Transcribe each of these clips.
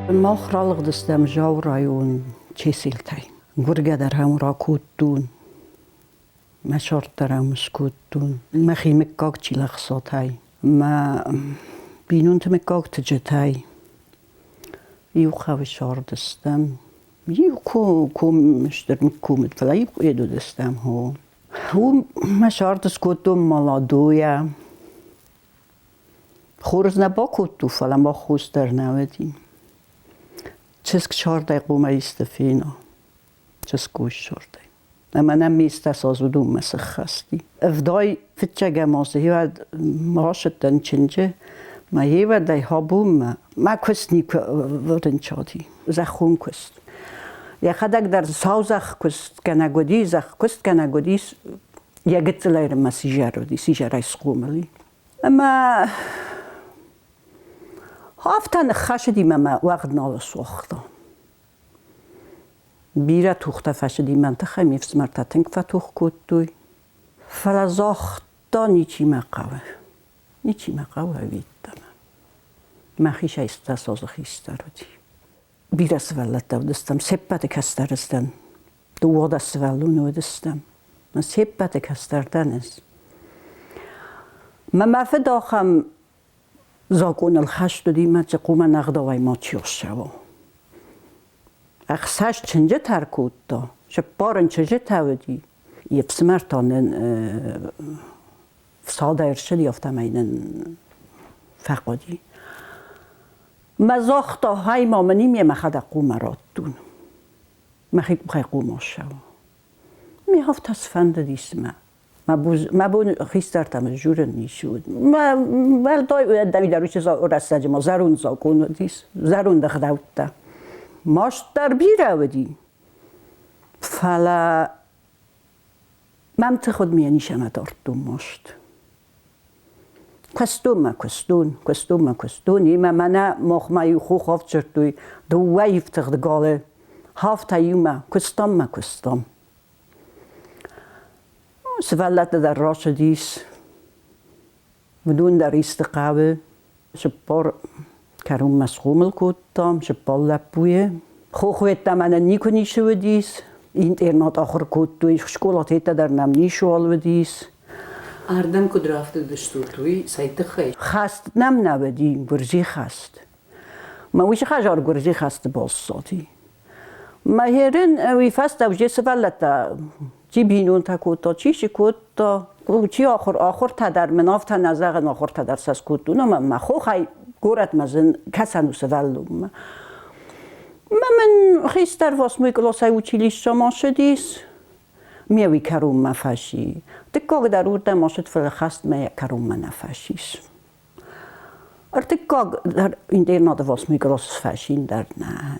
Мах ралыгъдыстӕм Зауы район Чеселтӕй. Гуыргӕ дӕр ӕм ракодтон, мӕ сӕрд дӕр ӕм скодтон. Мӕхи мыггаг Чилӕхсатӕй, мӕ бинонты мыггаг Тыджытӕй. Иу хъӕуы сӕрдыстӕм, иу ком стыр комыд, фӕлӕ иу къуыд уыдыстӕм, хо. Уым мӕ сӕрд скодтон Маладойӕ. Хорз нӕ бакодтон, фӕлӕ мӕ хос дӕр нӕ уыди. Чызг сӕрдӕй хъуамӕ исты фена. Чызг ус сӕрдӕй. Ӕмӕ нӕм мистӕ саз уыдонмӕ сыххӕсти. Ӕвдай фыццӕгӕм азы уӕд рацыдтӕн чынджы, мӕ йевӕдӕй хабонмӕ мӕ куыст никуы рынчади, зӕххон куыст. Йӕхӕдӕг дӕр сау зӕхкуыстгӕнӕг уыди, зӕхкуыстгӕнӕг уыдис, йӕ гыццылӕй мӕ сизӕр уыди, сизӕрӕй схъомыл и. Ӕмӕ афтӕ ныххӕсыди мӕ мӕ уӕгъд нал суагъта. Бирӕ тухтӕ фӕцыди мӕн тыххӕй, ме фсымӕртӕ тынг фӕтох кодтой. Фӕлӕ загъта, ничи мӕ хъӕуы. Ничи мӕ хъӕуы ӕвиддӕмӕ. Мӕхицӕй стӕсозы хистӕр уыди. Бирӕ сывӕллӕттӕ уыдыстӕм, се ппӕты кӕстӕр сдӕн. Дыууадӕс сывӕллоны уыдыстӕм. Се ппӕты кӕстӕр дӕн ӕз. Мӕ мӕ фыд ахӕм закъоныл хӕст уыди мӕ хъуамӕ ӕгъдауӕй мачи ссӕуа. Ӕхсӕз чынджытӕ ӕркодта, цыппар ын чызджытӕ уыди. Йе фсымӕр та нын фсадӕй ӕрцыди, афтӕмӕй нын фӕхъуыди. Мӕ загъта, хай ма мын им мӕхӕдӕг хъуамӕ раттон. Мӕхи къухӕй хъуамӕ ссӕуа. Ме афтӕ сфӕндыдис мӕ. Мӕ бон хистӕртӕм дзурын ницы уыд. Уӕлдай дӕр уыцы рӕстӕджы ма зӕронд закъон уыдис, зӕронд ӕгъдӕуттӕ. Маст дӕр бирӕ уыди, фӕлӕ мӕм тых уыд, ме ницӕмӕ дардтон маст. Куыстон мӕ куыстон, куыстон мӕ куыстон, имӕ мӕнӕ махмӕ иу хох ӕвзӕрдтой дыууӕ ифтыгъд галы, хафта иумӕ, куыстам мӕ куыстам. Сывӕллӕттӕ дӕр рацыдис, уыдон дӕр исты хъӕуы. Цыппар кӕронмӕ схъомыл кодтам, цыппар лӕппуйы. Хохуӕттӕ мӕнӕн никуы ницы уыдис. Интернат ахуыр кодтой, скъолатӕ дӕр нӕм ницыуал уыдис. Ардӕм куыд рафтыдыстут, уый цӕй тыххӕй? Хӕст нӕм нӕ уыди, гуырдзы хӕст. Мӕ уыцы хӕдзар гуырдзы хӕсты баззади. Мӕ херын уый фӕстӕ уже сывӕллӕттӕ чи бинонтӕ кодта, чи цы кодта, чи ахуыр, ахуыртӕ дӕр мын афтӕ нӕ зӕгъын, ахуыртӕ дӕр сӕ скодтон ӕмӕ мӕ хохӕй горӕтмӕ зын кӕсӕн у сывӕллонмӕ. Мӕ мын хистӕр восьмой къласӕй училищӕмӕ ссыдис, ме уый кӕронмӕ фӕци. Дыккаг дӕр уырдӕм ацыд, фӕлӕ хӕстмӕ йӕ кӕронмӕ нӕ фӕцис. Ӕртыккаг дӕр интернаты восьмой класс фӕсин дӕр нӕ.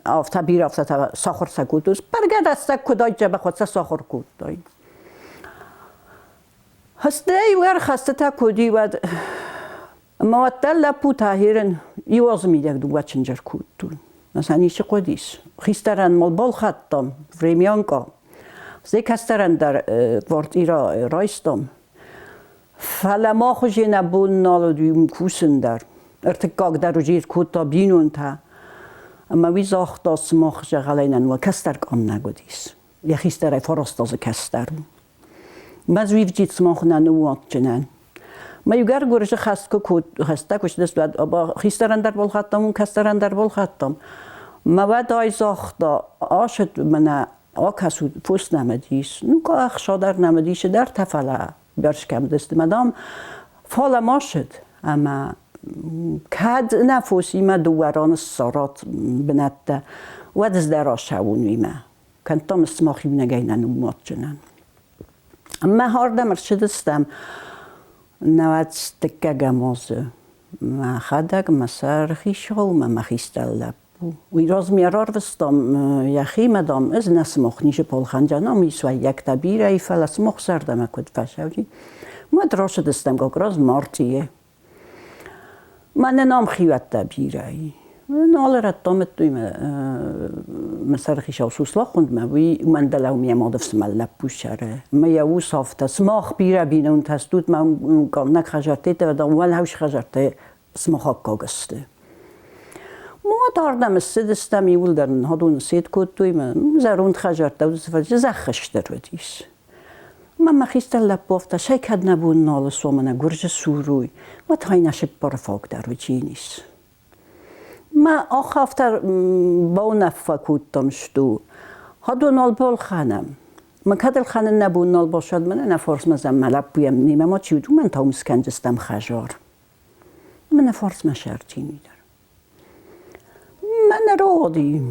Афтӕ бирӕ афтӕ сахуыр сӕ кодтой. Бӕргӕ рӕстӕг куыд айджӕбӕх, уӕд сӕ сахуыр кодтой. Стӕй уӕр хӕстытӕ куыд и, уӕд ӕмӕ уӕддӕр лӕппу Тахирӕн иу азы мидӕг дыууӕ чынджы ӕркодтой. Сӕ ницы хъуыдис. Хистӕрӕн мыл балхӕдтам времянка. Стӕй кӕстӕрӕн дӕр квартирӕ райстам. Фӕлӕ ма хуызӕн нӕ бон нал уыд уым кусын дӕр. Ӕртыккаг дӕр уыди кодта бинонтӕ. Ӕмӕ уый загъта, сымах зӕгъӕлӕй уӕ кӕстӕр къаннӕг уыдис. Йӕ хистӕрӕй фараст азы кӕстӕр у. Мӕ звивджит сымах нӕ ныууадздзынӕн. Мӕ иугӕр гуырзы хӕст куы хӕстӕ куы сдӕст, уӕд хистӕрӕн дӕр балхӕдтам, уым кӕстӕрӕн дӕр балхӕдтам. Мӕ уӕд ай загъта, ашыд мӕнӕ акӕсут, фос нӕм ис, ну ӕхца дӕр нӕм ис, дӕртӕ, фӕлӕ бӕрзкӕмдысты мӕ дам, фӕлӕ ма ссыд ӕмӕ кӕд нӕ фосимӕ дыууӕ раны ссарат бынӕттӕ, уӕд ӕз дӕр ацӕуон уимӕ. Кӕнтам сымах иунӕгӕй нӕ ныууадздзынӕн. Ӕмӕ ардӕм ӕрцыдыстӕм науӕд дыккӕгӕм азы. Мӕхӕдӕг мӕ сӕрхицау мӕ мӕ хистӕр лӕппу. Уый размӕ рарвыстам йӕхимӕ, дам, ӕз нӕ сымах низы полханджанам ис уӕййӕгтӕ бирӕ, фӕлӕ сымах зӕрдӕмӕ куыд фӕцӕуди. Уӕд рацыдыстӕм как раз мартъийы. Мӕнӕн ам хиуӕттӕ бирӕ и. Нал радтам мӕ сӕрыхицау Суслахундмӕ, уый мӕн дӕлӕ ме мады фсымӕр лӕппу сӕры. Мӕ йӕ ус афтӕ, сымах бирӕ бинонтӕ стут, мӕ къаннӕг хӕдзӕрттӕ, дам, уӕлхъус хӕдзӕрттӕ сымах аккаг сты. Уӕд ардӕм ссыдыстӕм, иууылдӕр нын ходоны сед кодтой, мӕ зӕронд хӕдзӕрттӕ уыдысты, зӕххы стыр уыдис. Мӕ мӕ хистӕр лӕппу афтӕ, сӕй кӕд нӕ бон нал сомы нӕ гуырджы суруй, уӕд хай нӕ сыппары фаг дӕр уыдзӕнис. Мӕ афтӕ бауынаффӕ кодтам, что ходон нал балхӕнӕм. Мӕ кӕд ӕлхӕнын нӕ бон нал басад, мӕнӕ нӕ фарсмӕ мӕ лӕппуйӕн немӕ ма чи уыд, уымӕн та уым скӕндзыстӕм хӕзар. Мӕ нӕ фарсмӕ сӕртини дӕр. Мӕ нӕ роди.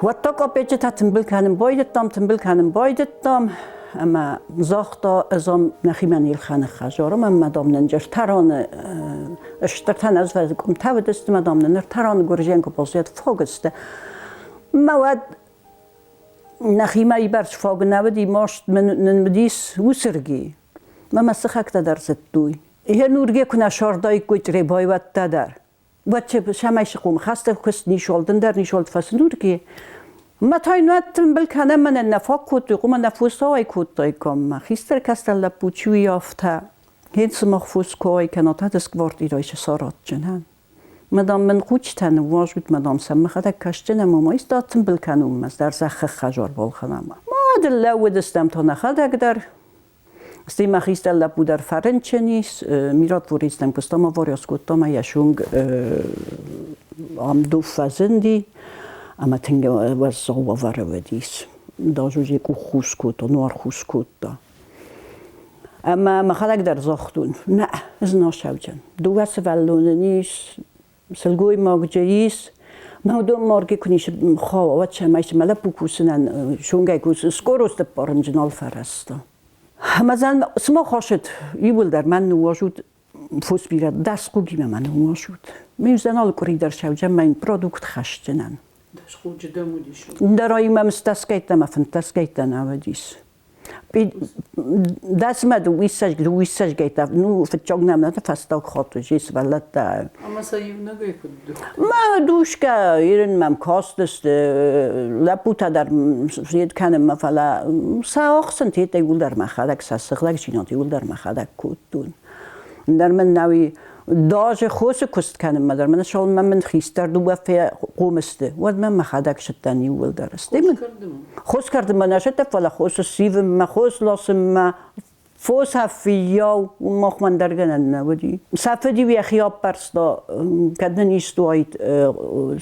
Уӕдта къопеччытӕ тымбыл кӕнын байдыдтам, тымбыл кӕнын байдыдтам, ӕмӕ загъта, ӕз ам нӕхимӕ не лхӕны хӕдзарым, ӕмӕ, дам, нын ӕртӕраны стыртӕн ӕз къуымтӕ уыдысты, ӕмӕ, дам, нын ӕртӕраны гуырдзиан куы баззад фаг сты. Мӕ уӕд нӕхимӕ ибӕрц фаг нӕ уыди, маст нын уыдис уыцырги. Мӕ мӕ сыхӕгтӕ дӕр зыдтой. Ihe нурге куы нӕ сардаиккой чъребайуӕттӕ дӕр. Уӕд цӕмӕй сыхъом хӕстӕг куыст нисолдын дӕр нисолд фӕснурги. Мӕ тайнуат тымбыл кӕнӕ мӕнӕн нӕ фаг кодтой, хъуымӕ нӕ фосауӕй кодтаиккам. Мӕ хистӕр кӕстӕр лӕппу чи уыййӕфта, хен сымах фос куы кӕнат, ӕд сквартирайы саратджынӕн. Мадам мын хъучытӕ ныууазут, мадам сӕм мӕхӕдӕг кӕсджын ӕмӕ ма исты тымбыл кӕнунмӕ дӕр зӕххы хӕзар балхӕнӕм. Ма дыл лӕууыдыстӕм та нӕхӕдӕг дӕр. Стӕй мӕ хистӕр лӕппу дӕр фӕрынчын ис, миротворецтӕм куыстам, авари скодтам, йӕ сунг ам дуф фӕзынди ӕмӕ тынг уӕззау уавӕры уыдис. Даже уже къух хус кодта, нуар хус кодта. Ӕмӕ мӕхӕдӕг дӕр загътон, нӕ, ӕз нӕ сӕвджын. Дыууӕ сывӕллоны ис, сылгоймагджы ис. Мӕ уыдон морги куы ницы хауа, уӕд цӕмӕй мӕ лӕппу кусынӕн сунгӕй кусы, скоросты ппарынджы нал фӕрӕзта. Ӕмӕ цыма хосыд, иууылдӕр мӕн ныууазут, фос бирӕ, дӕс хъугимӕ мӕ ныууазут. Ме уыдзӕн алы къуыри дӕр сӕвджын мӕ продукт хӕсджынӕн. Дӕс хъуджы дӕм уыдис? Дӕр ай мӕм стӕсгӕйттӕ мӕ фынддӕсгӕйттӕ нӕ уыдис. Дӕсмӕ дыууиссӕдзгӕйттӕ, ну, фыццаг нӕм нӕ фӕстаг хатт уыди сывӕллӕттӕ. Ӕмӕ сӕ иунӕгӕй куыд дыхтой? Мӕ душкӕ ирын мӕм кастысты, лӕппутӕ дӕр фед кӕнынмӕ, фӕлӕ сӕ ӕхсын тетӕ иууылдӕр мӕхӕдӕг, сӕ сыгъдӕгдзинад иууылдӕр мӕхӕдӕг кодтон. Ӕндӕр мын нӕуи даже хосы куыст кӕнынмӕ дӕр мын сӕумӕ мын хистӕр дыууӕ фӕхъомысты, уӕд мӕ мӕхӕдӕг сыдтӕн иууылдӕр. Стӕй мын хос кӕрдынмӕ нӕ сыдтӕн, фӕлӕ хос ссивынмӕ, хос ласынмӕ, фос фыййау, уым махмӕ ӕндӕр гӕнӕн нӕ уыди. Сӕ фыд-иу йӕхи аппӕрста, кӕд нын исты уаид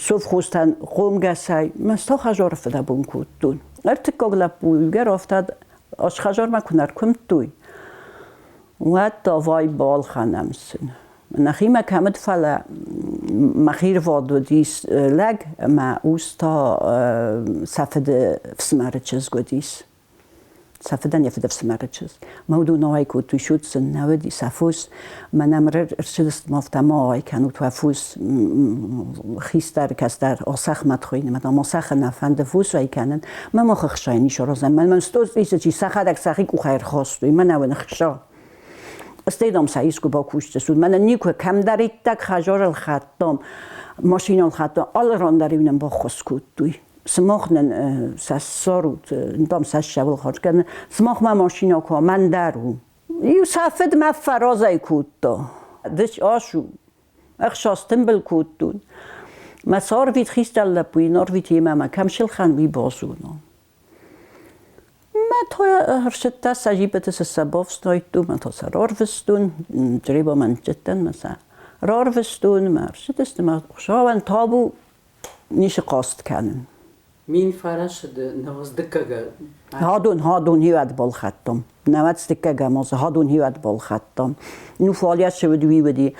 совхозтӕн хъомгӕсӕй. Мӕ хӕдзары фыдӕбон кодтон. Ӕртыккаг лӕппу иугӕр афтӕ хӕдзармӕ куы нӕ ркуымдтой, Уӕд давай балхӕнӕм сын. Нӕхимӕ кӕм уыд, фӕлӕ мӕхи рвад уыдис лӕг ӕмӕ ус та сӕ фыды фсымӕры чызг уыдис. Сӕ фыдӕн йӕ фыды фсымӕры чызг. Мӕ уыдон ауӕй кодтой, суд сын нӕ уыди сӕ фос. Мӕнӕ ӕрцыдысты афтӕ ма ауӕй кӕнут уӕ фос хистӕр, кӕстӕр Асӕхмӕт хуыйны, мӕ дам Асӕхы нӕ фӕнды фос уӕй кӕнын. Мӕ мах ӕхсайын ис аразӕн. Мӕн мӕн стос тысячи сӕхӕдӕг сӕхи къухӕй ӕрхастой, мӕнӕ уын ӕхса. Стӕй дам сӕ искуы бакусдзыстут. Мӕнӕн никуы кӕмдӕриддӕр хӕдзарыл хаттам, машинӕыл хаттам, алы ран дӕр-иу нын баххуыс кодтой. Сымах нын сӕ ссарут, дам сӕ ссӕуыл хорз кӕны. Сымах мӕ машинӕ куы мӕн дӕр у. Иу сӕ фыд мӕ фӕразӕй кодта. Дыс асу, ӕхсӕз тымбыл кодтон. Мӕ царвит хистӕр лӕппуйы нарвитимӕ мӕ кӕм сылхӕн, уый базонон. Мӕ та ӕрцыдтӕ сӕ джиппыты цы сӕ бафснайдтон, мӕ та сӕ рарвыстон, чъребамӕ ныццыдтӕн, мӕ сӕ рарвыстон, мӕ ӕрцыдысты, мӕ Хуыцауӕн табу, ницы хъаст кӕнын. 1992 Хадон хивӕд балхӕдтам. 92 азы хадон хивӕд балхӕдтам. Ну, фалӕ уыд, уый уыди.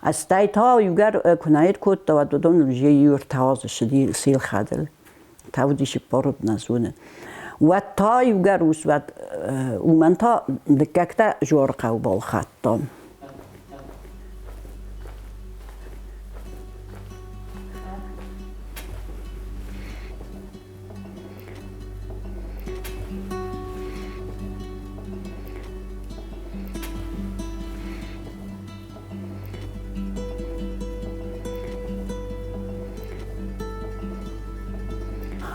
Стӕй та иугӕр куы нӕ кодта, уӕд уыдон уже иу ӕртӕ азы ссыди селхӕдыл. Та уыди цыппар нӕ зоны. Уӕд та иугӕр ус уӕд уымӕн та дыккӕгтӕ Жорхъӕу балхӕдтам.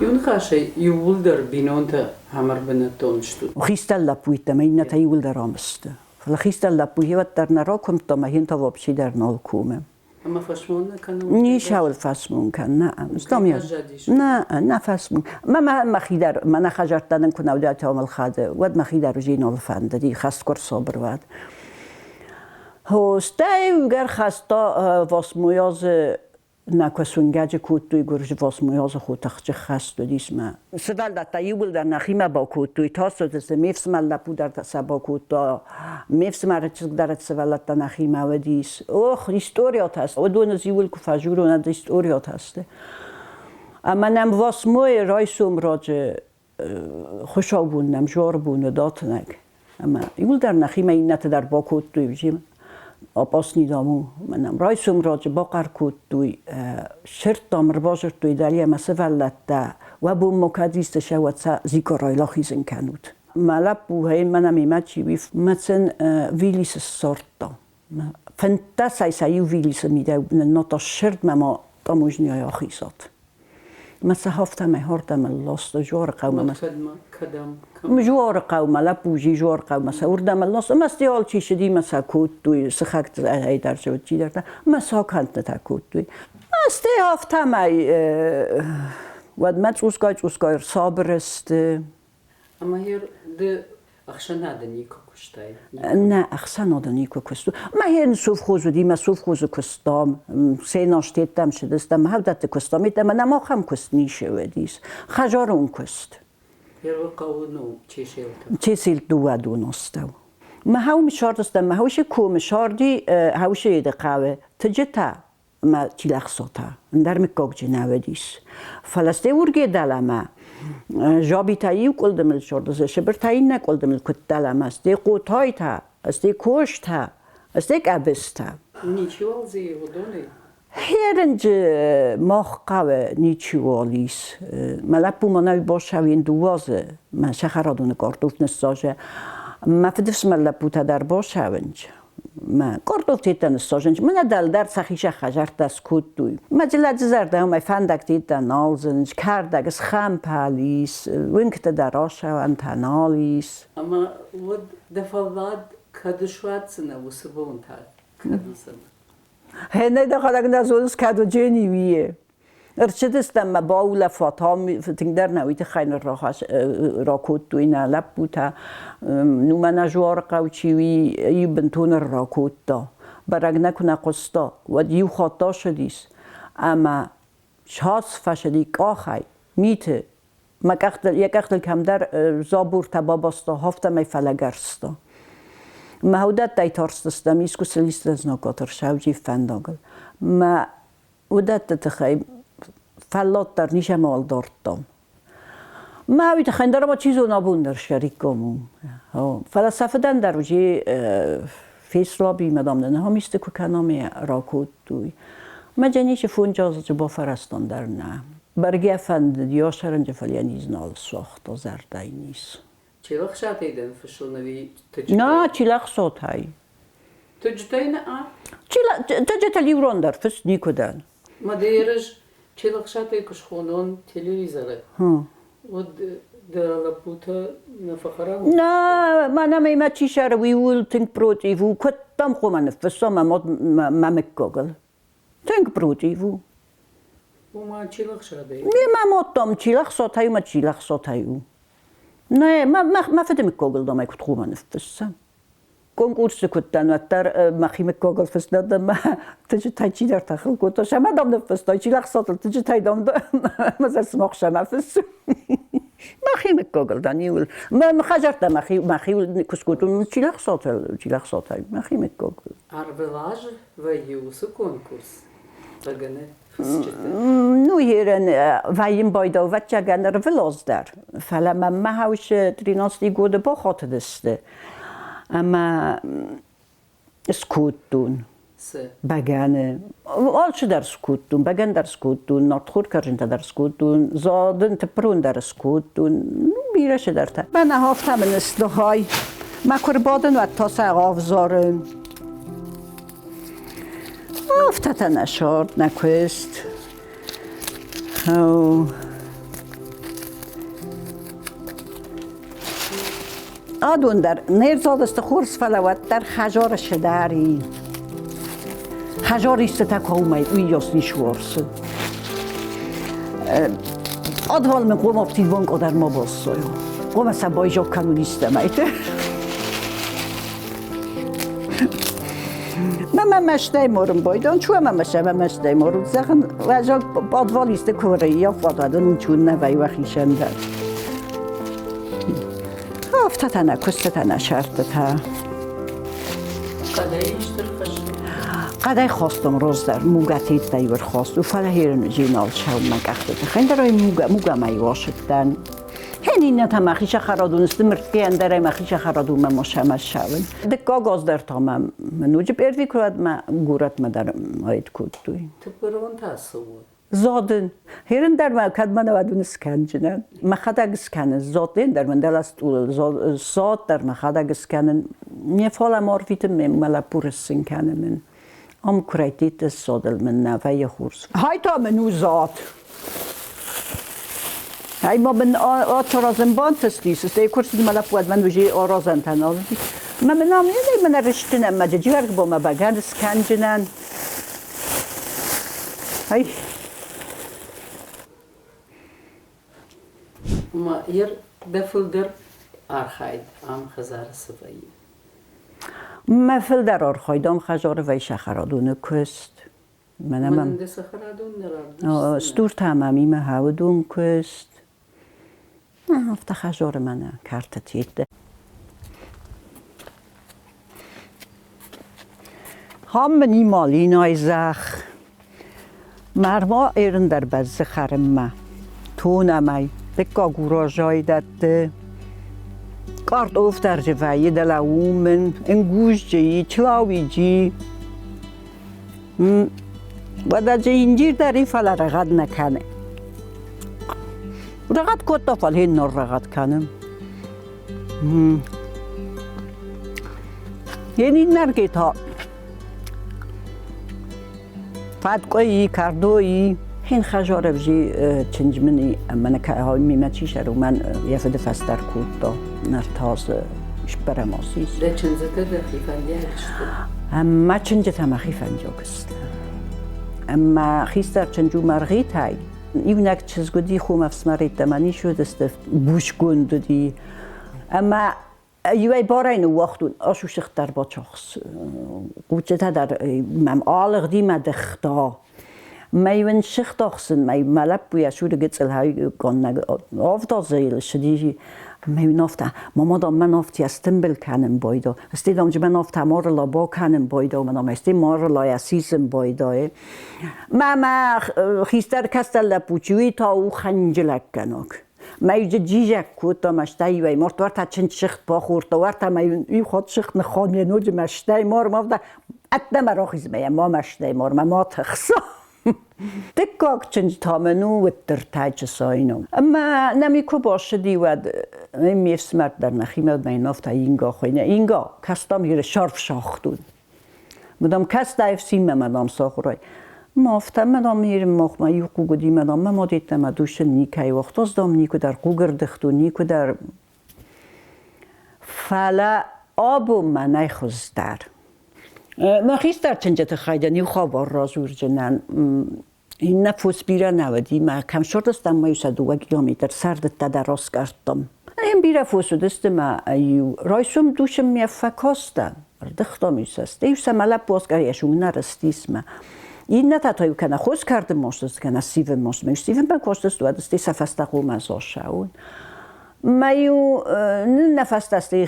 Иу ныхасӕй, иууылдӕр бинонтӕ ӕмӕрбынӕттон стут. Хистӕр лӕппуйтӕ ӕмӕ иннӕтӕ иууылдӕр ам сты. Фӕлӕ хистӕр лӕппу уӕддӕр нӕ ракуымдта ӕмӕ йын та вообще дӕр нал комы. Ӕмӕ фӕсмон нӕ кӕнын? Ничӕуыл фӕсмон кӕн, нӕ. Нӕ, нӕ фӕсмон. Мӕ мӕхи дӕр, мӕнӕ хӕдзӕрттӕ нын куы нӕ уыди ӕмӕлхӕды, уӕд мӕхи дӕр уже нал фӕндыди, хӕст куы рсабыр уӕд. Стӕй угӕр хаста восьмой азы нӕ куы кодтой гуырдзы восьмой азы хотыхджы хӕст уыдис мӕ. Сывӕллӕттӕ иууылдӕр нӕхимӕ бакодтой, тасыдысты, ме фсымӕр лӕппу дӕр сӕ бакодта, ме фсымӕры чызг дӕр сывӕллӕттӕ нӕхимӕ уыдис. Ох, историятӕ, уыдоны иуыл куы фӕзурон, ӕд историятӕ сты. Ӕмӕ нӕм восьмой райсом раджы хуыцаубон нӕм зуарбон уыд атынӕг. Ӕмӕ иуылдӕр нӕхимӕ иннӕты дӕр бакодтой, опасный дам у. Ӕмӕ нӕм райсом раджы бахъӕр кодтой, сырдтам, ӕрбазырдтой дӕле ӕмӕ сывӕллӕттӕ, уӕ бон ма кӕд исты сӕ, уӕд сӕ Зикъарайыл ахизын кӕнут. Мӕ лӕппу, гъей, мӕнӕ мемӕ чи уи, мӕ сын Виллисы ссардта. 15 сӕ иу Виллисы мидӕг ныннадта сырдмӕ ма таможняйы ахизат. Мӕ сӕ афтӕмӕй хӕрдӕм ласта Жуарыхъӕумӕ. Кӕдӕм? Жуарыхъӕумӕ, лӕппу зи Жуарыхъӕумӕ сӕ уырдӕм ласта. Мӕ сте алчи сыди мӕ сӕ кодтой, сыхӕгты дӕр сӕ уыд чидӕртӕ, мӕ сӕ кӕндтытӕ кодтой. Мӕ сте афтӕмӕй уӕдмӕ цъусгай-цъусгай ӕрсабыр сты. Ӕмӕ ды ӕхсӕнады никуы куыстай? Нӕ, ӕхсӕнады никуы куыстон. Мӕхи совхоз уыди, мӕ совхозы куыстам, сенажтеттӕм цыдыстӕм, хӕвдӕтты куыстам, ӕмӕ нӕм ахӕм куыст ницы уыдис. Хӕдзарон куыст. Первый хъӕуы ну Чеселты. Чеселт дыууӕдон астӕу. Мӕ хауы сардыстӕм, мӕ хаусы комы сарди хаусы еды хъӕуы Тыджытӕ ӕмӕ Чилӕхсотӕ, ӕндӕр мыггагджы нӕ уыдис. Фӕлӕ стӕй уырге дӕлӕмӕ жабитӕ иу къуылдымыл сордысты, сыбыртӕ иннӕ къуылдымыл куыд дӕлӕмӕ, стӕй хъотайтӕ, стӕй костӕ, стӕй къӕбыстӕ. Ничиуал дзы и уыдонӕй? Херынджы мах хъӕуы ничиуал ис. Мӕ лӕппу мӕнӕй басауин дыууӕ азы, мӕ сӕхӕрадоны картоф ныссазы. Мӕ фыдыфсымӕр лӕппутӕ дӕр басауынч. Мӕ картофтетӕ ныссазынч. Мӕнӕ дӕлдӕр сӕхи сӕ хӕдзӕрттӕ скодтой. Мӕ лӕджы зӕрдӕ уымӕй фӕндӕгтетӕ нал зынынц, кӕрдӕг схӕмпӕл ис, уынгты дӕр асӕуӕнтӕ нал ис. Ӕмӕ уӕд дӕ фӕллад кӕд суадздзынӕ, уыцы бон та кӕд уыдзӕн? Гъе дӕхӕдӕг нӕ зоныс, кӕд уыджени уие. Ӕрцыдыстӕм мӕ баулӕфатам, тынгдӕр нӕ уый тыххӕй ракодтой нӕ лӕппутӕ. Ну, мӕнӕ Жуарыхъӕу чи уый иу бынтон ӕрракодта. Бӕрӕг нӕ куы нӕ хъуыста, уӕд иу хатт ацыдис ӕмӕ сац фӕсыди къахӕй, миты. Мӕ къӕхтыл, йӕ къӕхтыл кӕмдӕр забуртӕ бабаста, афтӕмӕй фӕлӕгӕрста. Мӕ уыдӕттӕй тарстыстӕм, искуы сылистӕ знаггад ӕрсауджи фӕндагыл. Мӕ уыдӕтты тыххӕй фӕллад дӕр ничӕмӕуал дардтам. Мӕ уый тыххӕй дӕр ӕмӕ чи зоны абон дӕр сӕрикком у. Фӕлӕ сӕ фыдӕн дӕр уже феслабимӕ дам нын ахӕм исты куы кӕнӕм ракодтой. Мӕ джанисы фондз бафӕрӕзтон дӕр нӕ. Бӕргӕ фӕндыд, йӕ сӕрӕнджы фӕлӕ йӕ низ нал суагъта, зӕрдӕйы низ. Челӕхсатӕй дӕн фыссон ӕви Тыджытӕй? На, Чилӕхсотӕй. Тыджытӕй нӕ? Тыджытӕ иурон дӕр фыст никуы дӕн. Мӕ дӕ Челӕхсатӕй куы схонон телевизоры, уӕд дӕ лӕппутӕ нӕ фӕхӕрам? Нӕ, мӕнӕ мӕ чи сӕры, уый ууыл тынг против у. Куыддӕм хъуамӕ ныффыссон мӕ мад мӕ мыггагыл? Тынг против у. Ома Чилӕхсадӕй? Не, мӕ мад, дам, Чилӕхсатӕй у, мӕ Чилӕхсатӕй у. Нӕ, мӕ фыды мыггагыл, дам, ӕй куыд хъуамӕ ныффыссӕм? Конкурсы куыдтӕн, уӕддӕр мӕхи мыггагыл фыст нӕ дӕн, мӕ тыджытӕй чидӕртӕ хыл кодтой, сӕмӕ дам ныффыстой, чилӕхсатыл тыджытӕй дам мӕ зӕр сымах сӕмӕ фыссы. Мӕхи мыггагыл дӕн иуыл. Мӕ хӕдзӕрттӕ мӕхи мӕхиуыл куы скодтон, чилӕхсатыл, чилӕхсатӕй мӕхи мыггагыл. Ӕрвылаз вӕййы уыцы конкурс бӕгӕны фысджыты? Ну, ерен вӕййын байдау ӕвӕццӕгӕн ӕрвылаз дӕр. Фӕлӕ мӕм мӕ хаусы 13 годы бахатыдысты. Ӕмӕ скодтон. Цы? Бӕгӕны. Алцыдӕр скодтон, бӕгӕн дӕр скодтон, нартхор кӕрдзынтӕ дӕр скодтон, задын тыппырон дӕр скодтон, ну, бирӕ цыдӕртӕ. Мӕнӕ афтӕ мын сдыхай. Мӕ куы рбадын, уӕд та сӕ ӕвзарын. Афтӕ та нӕ сӕрд, нӕ куыст. Адон дӕр не рзадысты хорз, фӕлӕ уӕддӕр хӕзары сыдари. Хӕзар истытӕ каумӕй уыйас ницы Adval meg gomaptit bankadár ma basszaja. Gomeszem bajzsok kanunisztemeit. Ma mestei morum bajdan, csúa ma mese ma mestei morum. Zeggen, ezek adval korai javadadon, csún nevei vahisen. Афтӕтӕ куыстытӕ нӕ сӕртытӕ. Хъӕдӕй исты рхӕссын? Хъӕдӕй хостон раздӕр мугӕ тедтӕй ӕрхаст, фӕлӕ херын жинал сӕумӕ къӕхтыты. Хӕндӕрӕй мугӕ мугӕмӕ уасыдтӕн. Хен иннӕтӕ мӕхи сахарадон сты мыртке, ӕндӕрӕй мӕхи сахарадонмӕ ма сӕмӕ ссӕуын. Дыккаг аз дӕр та мӕ ноджы первый куы мӕ горӕтмӕ дӕр айд кодтой. Тыппырон та цы у? Зодын. Херын дӕр мӕ кӕд мӕ нӕуӕдун скӕнджынӕн. Мӕхӕдӕг скӕнын зодын дӕр мын дӕлӕ стъолыл зод дӕр мӕхӕдӕг скӕнын. Не фӕлӕ морвитын ме мӕ лӕппу рыссын кӕны мын. Ам куырӕйтты содыл мын нӕ вӕййы хорз. Хай та мын у зад. Ай ма мын ацаразын бантыстис, стӕй куы рцыд мӕ лӕппу, уӕд мӕн уже аразӕнтӕ нал уыди. Мӕ мын ам не мын ӕрыстынӕн мӕ джиджиаргбомӕ бӕгӕны скӕнджынӕн. Ай. Ма ер дӕ фылдӕр архайд ам хӕдзары цы вӕййы? Мӕ фылдӕр архайд ам хӕдзары вӕййы сахарадоны куыст. Мӕнӕ мӕм Мӕн дӕ сахарадон нӕ равдисдзынӕ? Стур та мӕм имӕ хауы куыст. Афтӕ хӕдзары мӕнӕ кӕрты тетты. Хам мын малинай зӕхх. Мӕрма ерын дӕр бӕззы хӕрынмӕ. Тонӕмӕй, дыккаг урожай дӕтты. Картоф дӕр дзы вӕййы дӕлӕ уымын, ӕнгузджы, чылауиджи. Уӕдӕ дзы инджир дӕр и, фӕлӕ рӕгъӕд нӕ кӕны. Рӕгъӕд кодта, фӕлӕ хин ныр рӕгъӕд кӕны. Йе ниннӕргӕй та фӕткъуыйы, кӕрдойы хин хӕзарӕвзи чындз мын ӕмӕ мимӕ чи сӕр, уымӕн йӕ фыды фӕстӕр кодта Нартазы сбӕрӕм ацис. Дӕ чындзытӕ дӕхи фӕндиаг сты? Мӕ чынджытӕ мӕхи фӕндиаг сты. Ӕмӕ хистӕр чындз у Мӕргъитӕй. Иунӕг чызг уыди, хом ӕфсымӕр йеддӕмӕ ницы уыдысты, бусгонд уыди. Ӕмӕ иуӕй барӕй ныууагътон, асусыгъд дӕр бацахс. Хъуццытӕ дӕр мӕм алыгъди мӕ дыхта. Мӕ иу ын сыгъд ахсын, мӕ мӕ лӕппуйӕ суры гыццыл хайгоннаг авдазы йыл ссыди. Мӕ иу афтӕ, мама дам, мӕн афтӕ стымбыл кӕнын байдо. Стӕй дам, мӕн афтӕ марыла бакӕнын байдо, мӕн ам стӕй марылайӕ сисын байдайы. Мӕ мӕ хистӕр кӕстӕр лӕппу чи уый та у хӕнджылӕггӕнӕг. Мӕ иу джиджӕг кодта, мӕ стӕй иуӕй морт уӕртӕ чындзсыгъд бахордта, уӕртӕ мӕ иу хатт сыгъд ныххауд ме ноджы мӕ стӕй мор, ма ӕддӕмӕ рахизмӕ йӕ ма мӕстӕй мор, мӕ ма тыхса. Дыккаг чындз та мын у уыддыртӕджы сайно. Ӕмӕ нӕм куы бацыди, уӕд ме фсымӕр дӕр нӕхимӕ уыд, мӕ йын афтӕ Инга хуыйны. Инга, кӕстам иры сарф сагътон. Мадам кӕстӕй ӕфсинмӕ мадам сахурай. Ма афтӕ мадам ирын махмӕ иу хъуг уыди, мадам мӕ мад йеддӕмӕ дусын никӕй уагъта, дам никуыдӕр хъуг ӕрдыгътон, никуыдӕр. Фӕлӕ абон мӕнӕй хуыздӕр. Мӕ хистӕр чынджы тыххӕй дын иу хабар радзурдзынӕн. Иннӕ фос бирӕ нӕ уыди, мӕ кӕм сордыстам, ма иу сӕ 2 километр сӕрдыдта дӕр раскъӕрдтам. Ӕм бирӕ фос уыдысты мӕ иу райсом дусынмӕ фӕкастӕн. Ӕрдыгътам-иу сӕ, стӕй-иу сӕ мӕ лӕппу Оскар йӕ сунӕрыстис-мӕ. Иннӕтӕ та-иу кӕнӕ хос кӕрдын мостыс, кӕнӕ ссивын мостмӕ. Иу ссивынмӕ костыс, уӕд стӕй сӕ фӕстӕ хъумӕ сосауын. Ма-иу нын нӕ фӕстӕ стӕй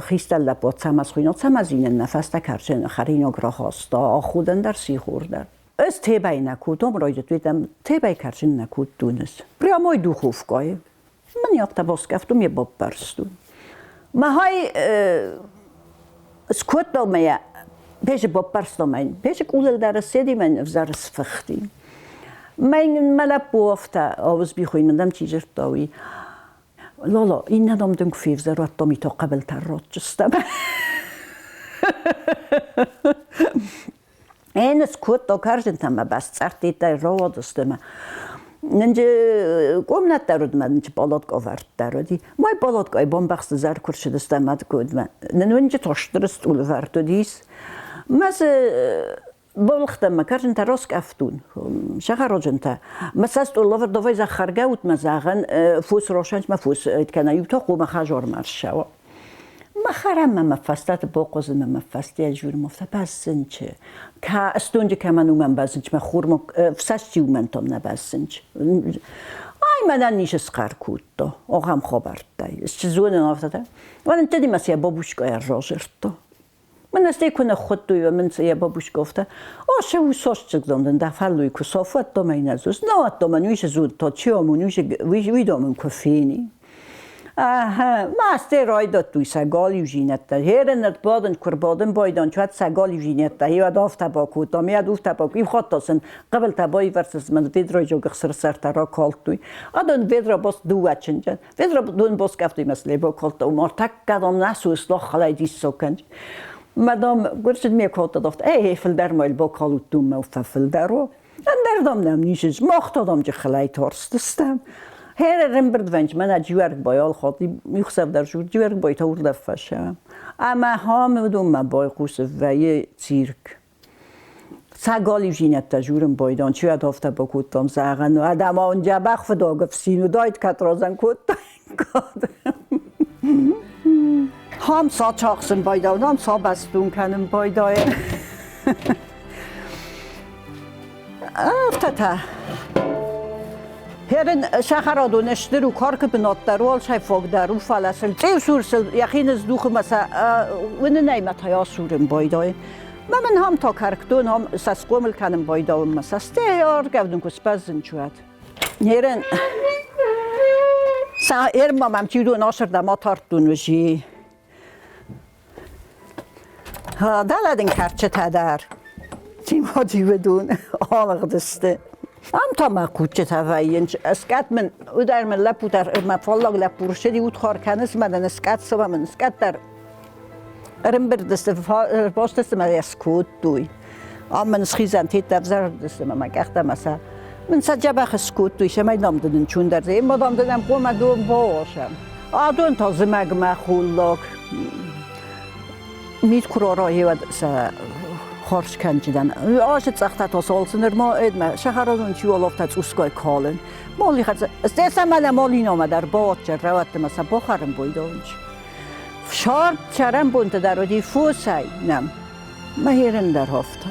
хистӕр лӕппу Цӕмӕз хуыйнӕг Цӕмӕзинӕн нӕ фӕстӕ карчын хӕринаг рахаста, аходӕн дӕр, сихор дӕр. Ӕз тебӕй нӕ кодтон, райдыдтам тебӕй карчын нӕ кодтон ӕз. Прямой духовкӕйы. Мын афтӕ баскъӕфтон, ме баппӕрстон. Махӕй скодтон мӕ песы баппӕрстон мӕн. Песы къулыл дӕр ссыди, мӕн ӕвзӕр сфыхти. Мӕн мӕ лӕппу афтӕ Ауызби хуыйны, дам, чи дзырдта, уый. Лоло, иннӕ дам дын куы февзӕр, уӕд дам ито хъӕбылтӕ ротджыстӕм. Ӕнӕ скодта карзынтӕ мӕ басцъӕрттитӕ рауадысты мӕ. Нынджы комнат дӕр уыд мӕ нынджы палатка вӕрд дӕр уыди. Мой палаткӕйы бамбӕхсты зӕр куы рцыдысты ӕмӕ кодмӕ. Нын уынджы та стыр стъол вӕрд уыдис. Мӕ дзы балыгътӕн мӕ карзынтӕ раскъӕфтон, сахароджынтӕ. Мӕ сӕ стъол лӕвӕрд давай захаргӕ ут мӕ зӕгъӕн фос росанч мӕ фос кӕнӕ иу та хъомӕ хазормӕ ссӕуа. Махараммӕ мӕ фӕстӕты бохъуызынмӕ мӕ фӕстейӕ журмовтӕ баззынчы. Ка стонджы кӕмӕн уымӕн баззынч, мӕ хурмӕ фсӕсти уымӕн том нӕ баззынч. Ай мӕнӕн ницы схъӕр кодта, ахӕм хабӕрттӕй. Сзонын афтӕ. Уӕн тедимӕ сӕ бабушкӕ разырдта. Мӕн стӕй куы ныххуыдтой, мын йӕ бабушка афтӕ, о, се усосчик дон дӕ фӕллой куы софуӕдто мӕ нӕ зус, науӕдто мӕн уый зудто, чи омун, уый домын куы фени. Ага, ма райдыдтой сӕ галиузинӕдтӕ. Херенет бадын, куы рбадын байдан, уӕд сӕ галиузинӕдтӕ. Иуӕд афтӕ бакодтам, иуӕд уфтӕ бакодтам. Иу хатт та сын хъыбылтӕ байвӕрсыс мын ведройджог ӕхсырсӕртӕ ракалдтой. Адон ведра бас дыууӕ чынджы. Ведра дон боскъӕфтой мӕ сле бакалдта. Мартаккадом насус лоххалай диссокӕн. Мадам гуырцыд ме кодта дофт, эй, фылдӕр мӕл бакалуттум мӕ фӕфылдӕр. Ӕндӕр дам нӕм ницы мах та дам джихылӕй тарстыстӕм. Хер ӕрӕмбырд вӕнч мӕнӕ Джиуӕргбай алхатт иухсӕв дӕр Джиуӕргбай та уырдӕм фӕсӕм. Ӕмӕ хам уыдонмӕ байхъусы вӕййы цирк. Сӕ галиузинӕдтӕ журын бойдон, чи уӕд афтӕ бакодтам, зӕгъӕн, адӕм он дзӕбӕх фыдог ӕфсин уыдаид, кӕд розӕн кодтаиккад. Хам сачахсын байдау, нам сабӕстун кӕнын байдайы. Афтӕтӕ. Херын сахарадон стыр у каркы бынат дӕр, уӕлсай фаг дӕр у, фӕлӕ сыл цъиусур сыл йӕхи ныздухы мӕ сӕ уынынӕй мӕ та асурын байдайы. Мӕ мын хам та кӕркдон, хам сӕ схъомыл кӕнын байдауын мӕ сӕ стӕй ӕргӕвдын куы сбӕззын чуӕд. Херын сӕ ӕрма мӕм чидон асырдӕм атардтон уызи. Дӕлӕ дын кӕрчытӕ дӕр. Тимати уыдон алыгъдысты. Ам та мӕ хъуччытӕ вӕййынц. Скъӕт мын, уыдӕр мын лӕппу дӕр, мӕ фаллаг лӕппу рсыди, удхар кӕныс мӕ дын скъӕт цыма мын скъӕт дӕр ӕрӕмбырд сты, ӕрбастысты мӕ йӕ скодтой. Ам мын схизӕн теттӕ ӕвзӕрдысты мӕ мӕ къӕхтӕ мӕ сӕ мын сӕ дзӕбӕх скодтой, цӕмӕй дам дын ӕнцондӕр. Ӕмӕ дам дын ӕм хъуамӕ дон бауасӕм. Адон та зымӕгмӕ холлаг мит куы рарайы, уӕд сӕ хорз кӕнджыдӕн. Азы цъӕхтӕ та солцы нырма эдмӕ сахарадон чи уоловтӕ цъусгай калын. Моли хӕццӕ, стӕй мӕнӕ молиномӕ дӕр баатчер рауадтӕ сӕ бахӕрын бойдонч. Фсард цӕрӕнбонты дӕр уыди фосӕй нӕм. Мӕ херын дӕр афтӕ.